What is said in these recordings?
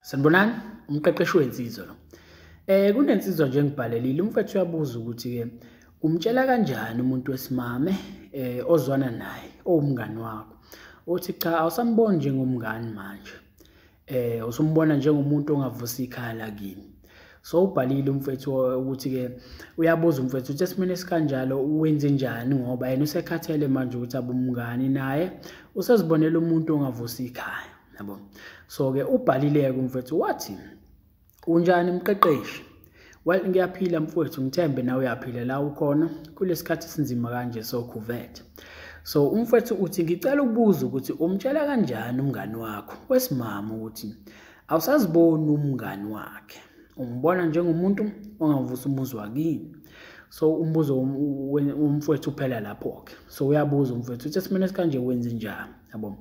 Sanibonani, umqeqeshi wensizwa lo. Kunensizwa nje engibhalelile, umfethu uyabuza ukuthi-ke umtshela kanjani umuntu wesimame ozwana naye owumngani wakho, uthi cha awusamboni njengomngani manje, usumbona njengomuntu ongavusa ikhaya lakini. So ubhalile umfethu ukuthi-ke uyabuza umfethu ukuthi esimeni esikanjalo wenze njani, ngoba yena usekhathele manje ukuthi abe umngani naye, usezibonela umuntu ongavusa ikhaya, yabo. So-ke ubhalile-ke umfethu wathi, unjani mqeqeshi? Well, ngiyaphila mfowethu, ngithembe nawe uyaphila la ukhona kulesikhathi esinzima kanje sokhuvethe. So umfowethu uthi ngicela ukubuza ukuthi umtshela kanjani umngani wakho wesimama ukuthi awusaziboni umngani wakhe, umbona njengomuntu ongavusa umuzi wakini. So umbuzo umfowethu uphela lapho-ke. So uyabuza umfowethu uthi esimeni esikanje wenze njani, yabo.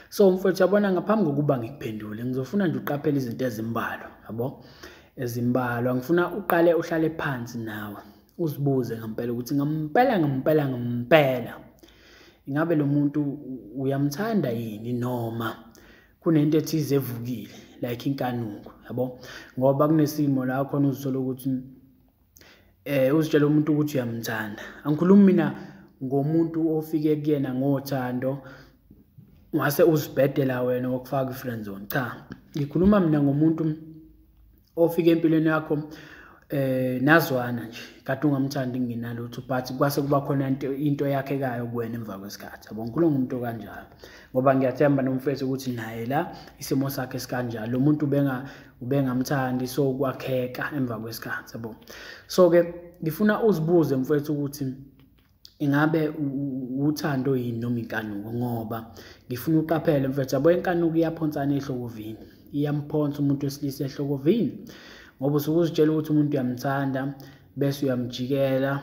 So mfowethu yabona, ngaphambi kokuba ngikuphendule ngizofuna nje uqaphele izinto ezimbalwa, yabo, ezimbalwa. Ngifuna uqale uhlale phansi nawe uzibuze ngempela ukuthi ngempela ngempela ngempela ingabe lo muntu uyamthanda yini, noma kunento ethize evukile like inkanuko, yabo. Ngoba kunesimo la khona uzithola ukuthi uzitshela umuntu ukuthi uyamthanda. Angikhulumi mina ngomuntu ofike kuyena ngothando wase uzibhedela wena wokufaka i-friend zone. Cha, ngikhuluma mina ngomuntu ofike empilweni yakho nazwana nje kade ungamthandi nginalutho, but kwase kuba khona into yakhekayo kuwena emva kwesikhathi, yabo. Ngikhuluma ngomuntu kanjalo ngoba ngiyathemba nomfethu ukuthi naye la isimo sakhe sikanjalo, lo muntu ubengamthandi, so kwakheka emva kwesikhathi, yabo. So ke ngifuna uzibuze mfethu ukuthi ingabe uthando yini noma inkanuko, ngoba ngifuna uqaphele mfethu, yabo, inkanuko iyaphonsana ehlokovini, iyamphonsa umuntu wesilisa ehlokovini, ngoba usuke uzitshela ukuthi umuntu uyamthanda bese uyamjikela,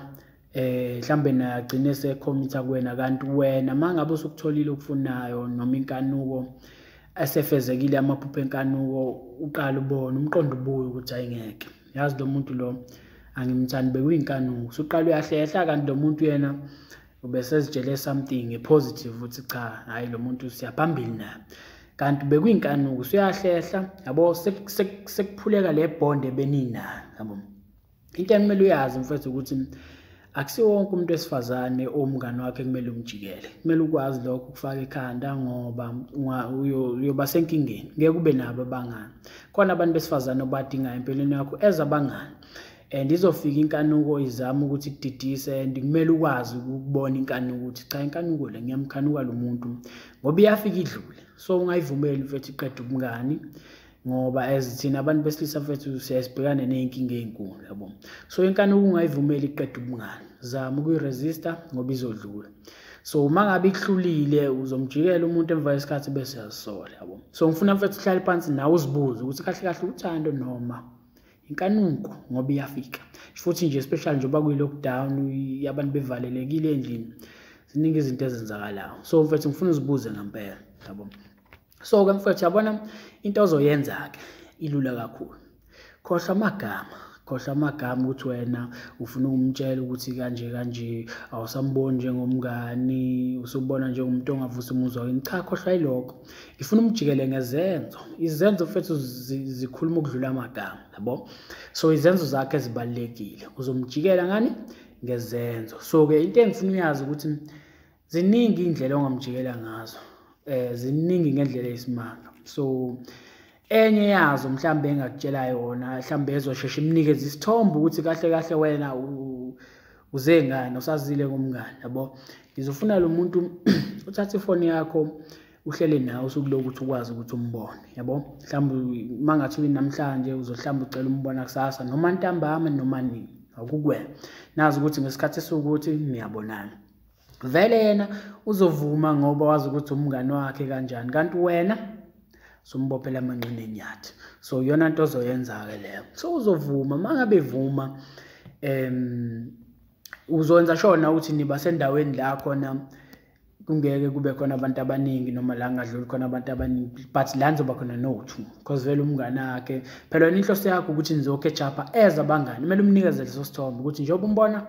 mhlambe naye agcine sekhomitha kuwena, kanti wena mangabe usukutholile okufunayo noma inkanuko esefezekile, amaphupho enkanuko, uqala ubone umqondo ubuye ukuthi ayingeke, yazi lo muntu lo angimthandi, bekuyinkanuko. Usuqala uyahlehla, kanti lo muntu yena ubesezitshele something positive ukuthi cha, hayi lo muntu siyaphambili naye, kanti bekuyinkanuko. Usuyahlehla, yabo, sekuphuleka le bond ebeninayo, yabo. Into ekumele uyazi mfethu ukuthi akusiwo wonke umuntu wesifazane omngani wakhe kumele umjikele, kumele ukwazi lokho ukufaka ekhanda, ngoba uyoba senkingeni, ngeke ube nabo abangani. Khona abantu besifazane obadingayo empilweni yakho as abangani, and izofika inkanuko izama ukuthi ikudidise, and kumele ukwazi ukubona inkanuko ukuthi cha, inkanuko le ngiyamkhanuka lo muntu, ngoba iyafika idlule. So ungayivumeli mfethu iqede ubungani, ngoba as thina abantu besilisa mfethu siyasibhekana ney'nkinga ey'nkulu, yabo. So inkanuko ungayivumeli iqede ubungani, zama ukuyiresista ngoba izodlula. So uma ngabe ikuhlulile uzomjikela umuntu emva kwesikhathi bese uyazisola, yabo. So ngifuna mfethu uhlale phansi nawe uzibuze ukuthi kahle kahle uthando noma inkanuko, ngoba iyafika futhi nje, especially njengoba kuyi-lockdown, abantu bevalelekile endlini, ziningi izinto ezenzakalayo. So mfethu ngifuna uzibuze ngempela, yabo. So ke mfethu yabona into ozoyenza-ke ilula kakhulu. Khohlwa amagama, khohlwa amagama ukuthi wena ufuna ukumtshela ukuthi kanje kanje awusamboni njengomngani, usubona njengomuntu ongavusa umuzi wakini. Cha, khohlwa yilokho. Ngifuna umjikele ngezenzo. Izenzo mfethu zikhuluma ukudlula amagama, yabo. So izenzo zakhe zibalulekile, uzomjikela ngani? Ngezenzo. So ke into engifuna uyazi ukuthi ziningi indlela ongamjikela ngazo, ziningi ngendlela eyisimanga. So enye yazo mhlambe engakutshela yona, mhlambe ezosheshe imnikeze isithombe ukuthi kahle kahle wena uze ngani, usazile ngomngani, yabo. Ngizofuna lo muntu uthathe ifoni yakho uhlele nawe usuku lokuthi ukwazi ukuthi umbone, yabo. Mhlawumbe mangathi namhlanje uzohlamba ucela umbona kusasa noma ntambama noma nini, akukuwena. Nazi ukuthi ngesikhathi esiwukuthi niyabonana, vele yena uzovuma ngoba wazi ukuthi umngani wakhe kanjani, kanti wena sombophela amanqina enyathi. So iyona nto ozoyenza-ke leyo. So uzovuma, mangabe evuma uzokwenza sure ukuthi niba sendaweni la khona kungeke kube khona abantu abaningi, noma la kungadluli khona abantu abaningi, but la nizoba khona no-two, because vele umngani wakhe phela wena inhloso yakho ukuthi nizo-catch up as abangani, kumele umnikeze leso sithombe ukuthi njengoba umbona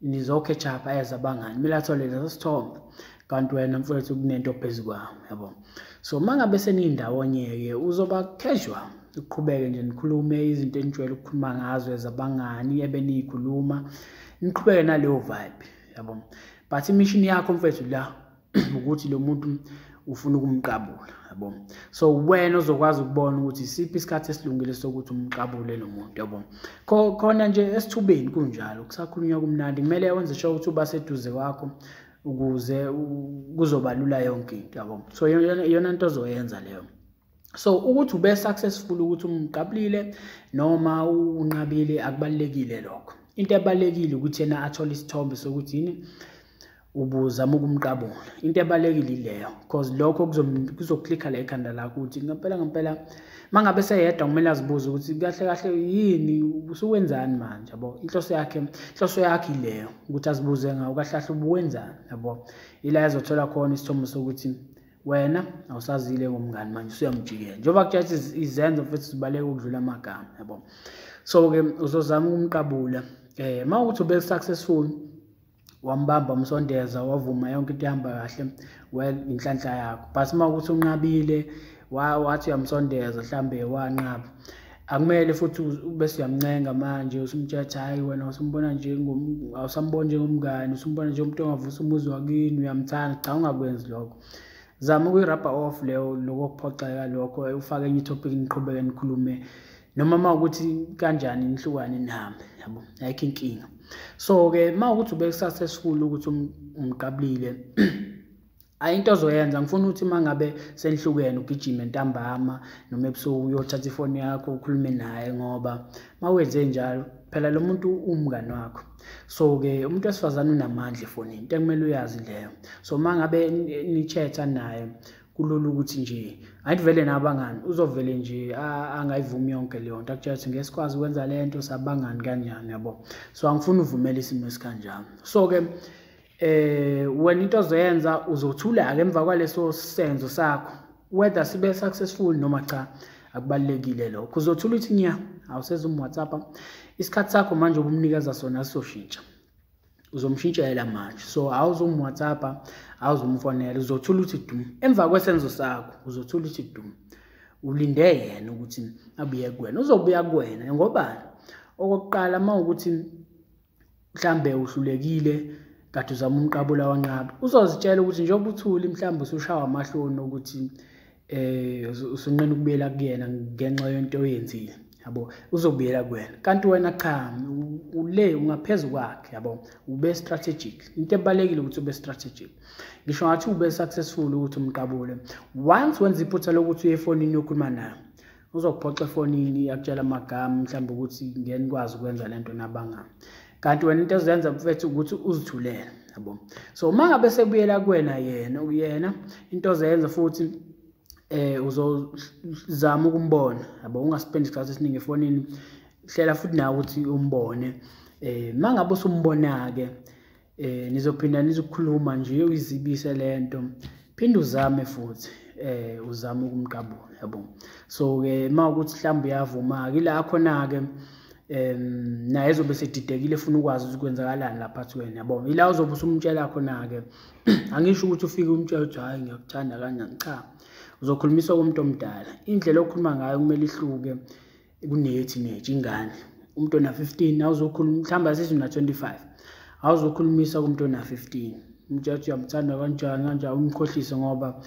nizo-catch up as abangani, kumele athole leso sithombe. Kanti wena mfowethu kunento phezu kwawo, yabo. So mangabe senindawonye-ke uzoba casual, uqhubeke nje nikhulume izinto enijwayele ukukhuluma ngazo ezabangani ebeniyikhuluma, niqhubeke naleyo vibe, yabo. But imishini yakho mfethu la ukuthi lo muntu ufuna ukumqabula, yabo. So wena uzokwazi ukubona ukuthi isiphi isikhathi esilungile sokuthi umqabule lo muntu, yabo. Khona nje esithubeni kunjalo, kusakhulunywa kumnandi, kumele wenze sure ukuthi uba seduze kwakho ukuze kuzoba lula yonke into, yabo. So iyona nto ozoyenza leyo. So ukuthi ube successful ukuthi umqabulile noma unqabile akubalulekile lokho. Into ebalulekile ukuthi yena athole isithombe sokuthi yini ubuzama ukumqabula. Into ebalulekile ileyo, because lokho kuzoklikha la ekhanda lakho ukuthi ngempela ngempela mangabe seyedwa kumele azibuze ukuthi kahle kahle yini usuwenzani manje, yabo. Inhloso yakhe ileyo ukuthi azibuze ngawo kahle kahle ubuwenzani, yabo. Ila ezothola khona isithombe sokuthi wena awusazile ngomngani manje usuyamjikela, njengoba kutshela izenzo futhi zibaleka ukudlula amagama, yabo. So ke uzozama ukumqabula. Mawukuthi ube successful wambamba umsondeza wavuma yonke into ihamba kahle, well inhlanhla yakho. But mawukuthi unqabile wathi uyamsondeza mhlambe wanqaba, akumele futhi bese uyamncenga manje usumtshela hayi wena usumbona nje awusamboni njengomngani, usumbona njengomuntu ongavusa umuzi wakini, uyamthanda. Cha, ungakwenzi lokho. Zama ukuyirabha off leyo lokho kuphoxeka lokho, ufake enye itopic niqhubeke nikhulume noma mawukuthi kanjani nihlukane nihambe, yabo, ayikho inkinga. So ke mawukuthi ube successful ukuthi umqabulile, ayinto ozoyenza. Ngifuna ukuthi mangabe senihlukene ugijime ntambama noma ebusuku uyothatha ifoni yakho ukhulume naye, ngoba mawenze njalo phela lo muntu umngani wakho. So ke umuntu wesifazane unamandla efonini, into ekumele uyazi leyo. So mangabe nichatha naye kulula ukuthi nje ayithi vele nabangani, uzovele nje angayivumi yonke leyo nto, akutshela ukuthi ngeke sikwazi ukwenza le nto sabangani kanjani, yabo. So angifuni uvumela isimo esikanjalo. So ke wena into ozoyenza uzothula ke emva kwaleso senzo sakho, whether sibe successful noma cha akubalulekile lokho. Uzothula uthi nya, awuseza umWhatsApp, isikhathi sakho manje obumnikeza sona sizoshintsha, uzomshintshela manje. So awuzumWhatsApp, awuzumfonela, uzothula uthi dum emva kwesenzo sakho, uzothula uthi dum, ulinde yena ukuthi abuye kuwena. Uzobuya kuwena ngoba okokuqala mawukuthi mhlambe uhlulekile kade uzama umqabula wanqaba, uzozitshela ukuthi njengoba uthuli mhlambe usushawa amahloni ukuthi usunqena ukubuyela kuyena ngenxa yento oyenzile, yabo, uzobuyela kuwena. Kanti wena cha, ule ungaphezulu kwakhe, yabo, ube strategic. Into ebalulekile ukuthi ube strategic. Ngisho ngathi ube successful ukuthi umqabule, once wenza iphutha lokuthi uye efonini uyokhuluma naye, uzokuphoxa efonini akutshela amagama mhlawumbe ukuthi ngeke nikwazi ukwenza lento nabangani. Kanti wena into ozenza mfethu ukuthi uzithulele, yabo. So uma ngabe sebuyela kuwena yena into ozenza futhi uzozama ukumbona, yabo, ungaspend isikhathi esiningi efonini, hlela futhi nawe ukuthi umbone. Mangabe usumbona ke nizophinda nizokhuluma nje uyizibise lento, phinde uzame futhi uzame ukumqabula, yabo. So ke mawukuthi mhlawumbe uyavuma ke la khona ke naye ezobe sedidekile efuna ukwazi ukuthi kwenzakalani lapha kuwena, yabo. Ila uzobe usumtshela khona ke, angisho ukuthi ufike umtshela uthi hayi ngiyakuthanda kanjani, cha, uzokhulumiswa kumuntu omdala. Indlela okhuluma ngayo kumele ihluke kuneteenage ingane. Umuntu ona 15 awuzokhuluma mhlawumbe asithi una 25, awuzokhulumisa kumuntu ona 15, umtshela uthi uyamthanda kanjani kanjani, umkhohlise ngoba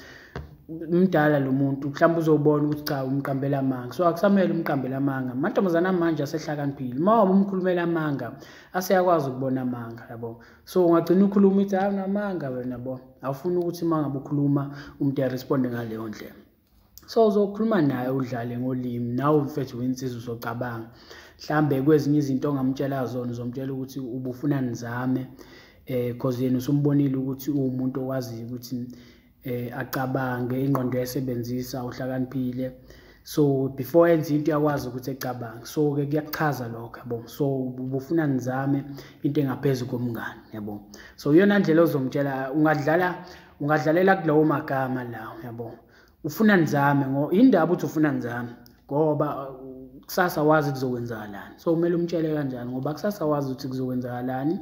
umdala lo muntu, mhlawumbe uzobona ukuthi cha umqambela amanga. So akusamele umqambela amanga. Amantombazana manje asehlakaniphile, uma umkhulumela amanga aseyakwazi ukubona amanga, yabo. So ungagcina ukhuluma uthi hayi unamanga wena, yabo. Awufuni ukuthi uma ngabe ukhuluma umuntu aresponde ngaleyo ndlela. So uzokhuluma naye udlale ngolimi, nawe mfethu winsizwa uzocabanga mhlambe kwezinye izinto ongamtshela zona, uzomtshela ukuthi ubufuna nizame, because yena usumbonile ukuthi uwumuntu okwaziyo ukuthi acabange, ingqondo yayisebenzisa, uhlakaniphile. So before enze into uyakwazi ukuthi ecabange. So ke kuyachaza lokho, yabo. So ubufuna nizame into engaphezulu komngani, yabo. So iyona ndlela ozomtshela, ungadlalela kulowo magama lawo, yabo. Ufuna nizame ngo indaba uthi ufuna nizame ngoba kusasa wazi kuzokwenzakalani. So kumele umtshele kanjani ngoba kusasa wazi ukuthi kuzokwenzakalani,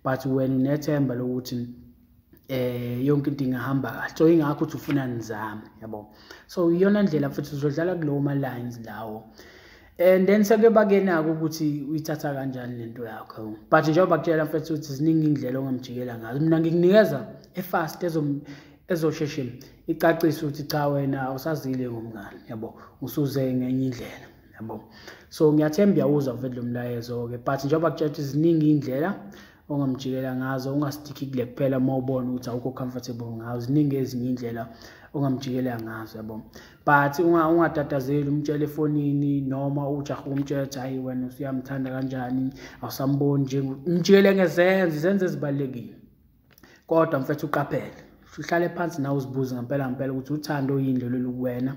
but wena unethemba lokuthi Yonke into ingahamba kahle. So ingakho uthi ufuna nizame, yabo. So iyona ndlela futhi uzodlala kulowo ma lines lawo. And then sekuyoba kenako ukuthi uyithatha kanjani lento yakho. But njengoba kutshela mfethu ukuthi ziningi indlela ongamjikela ngazo. Mina ngikunikeza e-fast ezosheshe icacise ukuthi cha wena awusazile ngomngani, yabo. Usuze ngenye indlela, yabo. So ngiyathemba uyawuzwa mfethu lo mlayezo ke, but njengoba kutshela ukuthi ziningi indlela ongamjikela ngazo, ungastikhi kule kuphela uma ubona ukuthi awukho comfortable ngazo. Ziningi ezinye indlela ongamjikela ngazo, yabo. But ungatatazeli umtshele efonini noma ujahe umtshela ukuthi hayi wena usuyamthanda kanjani, awusamboni nje, umjikele ngezenzo, izenzo ezibalulekile. Kodwa mfethu uqaphele, uhlale phansi nawe uzibuze ngempela ngempela ukuthi uthando yini lolu kuwena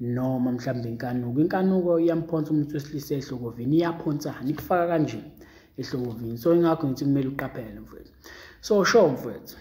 noma mhlawumbe inkanuko. Inkanuko iyamphonsa umuntu wesilisa ehlokovini, iyaphonsana, ikufaka kanje ehlokovini. So ingakho ngithi kumele uqaphele mfethu. So sure mfethu.